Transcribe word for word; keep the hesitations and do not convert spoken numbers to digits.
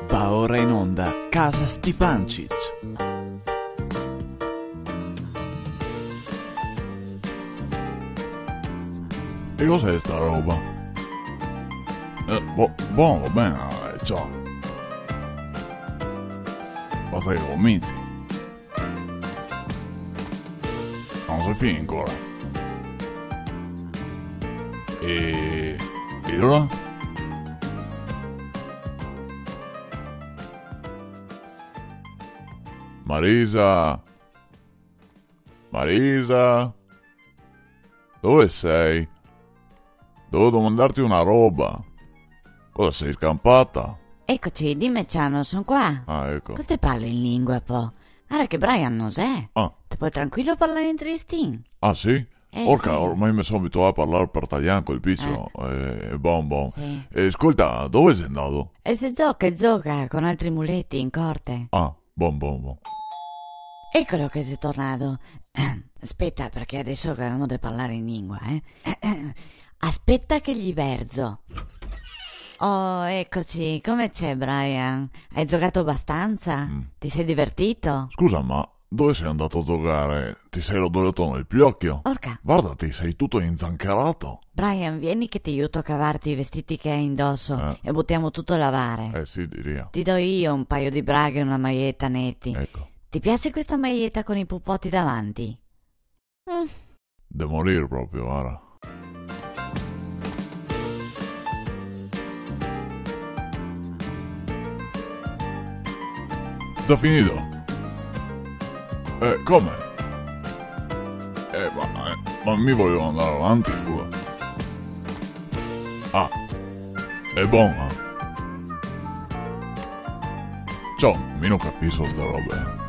Va ora in onda Casa Stipancich. E cos'è sta roba? Eh, bo-, bon, va ben, eh, ciò. Basta che cominci. No xe finì ancora. E, e alora? Marisa? Marisa? Dove sei? Devo domandarti una roba. Cosa, sei scampata? Ecoci, dime, Ciano, son qua. Ah, eco. Cosa te parli in lingua, po? Ara che Brian no xe. Ah. Te pol tranquilo parlar in triestin. Ah, sì? Eh, orca, sì. Ormai me son abituà a parlar par talian col picio. Eh. Eh, bon, bon. Sì. Eh, scolta, dove xe andà? E se zoca, zoca con altri muleti in corte. Ah, bon, bon, bon. Ecolo che xe tornà. Speta, parché deso gavemo de parlar in lingua, eh. Speta che ghe verzo. Oh, ecoci, come xe, Brian? Te ga zogà bastansa? Mm. Te te si divertì? Scusa, ma dove te si andà a zogar? Te te si roto el piocio? Orca. Varda, te te si tuto inzancarà. Brian, vien che te iuto a cavarte i vestiti che te ga indoso, eh, e butemo tuto a lavar. Eh, sì, diria. Te do mi un paio de braghe e una maieta neti. Eco. Te piasi sta maieta con i pupoti davanti? Mm. De morir proprio, ara. Xe finì? Eh, come? Eh, ma, eh, ma mi voio andar avanti, scusa. Ah, xe bon, eh. Ciò, mi no capiso ste robe.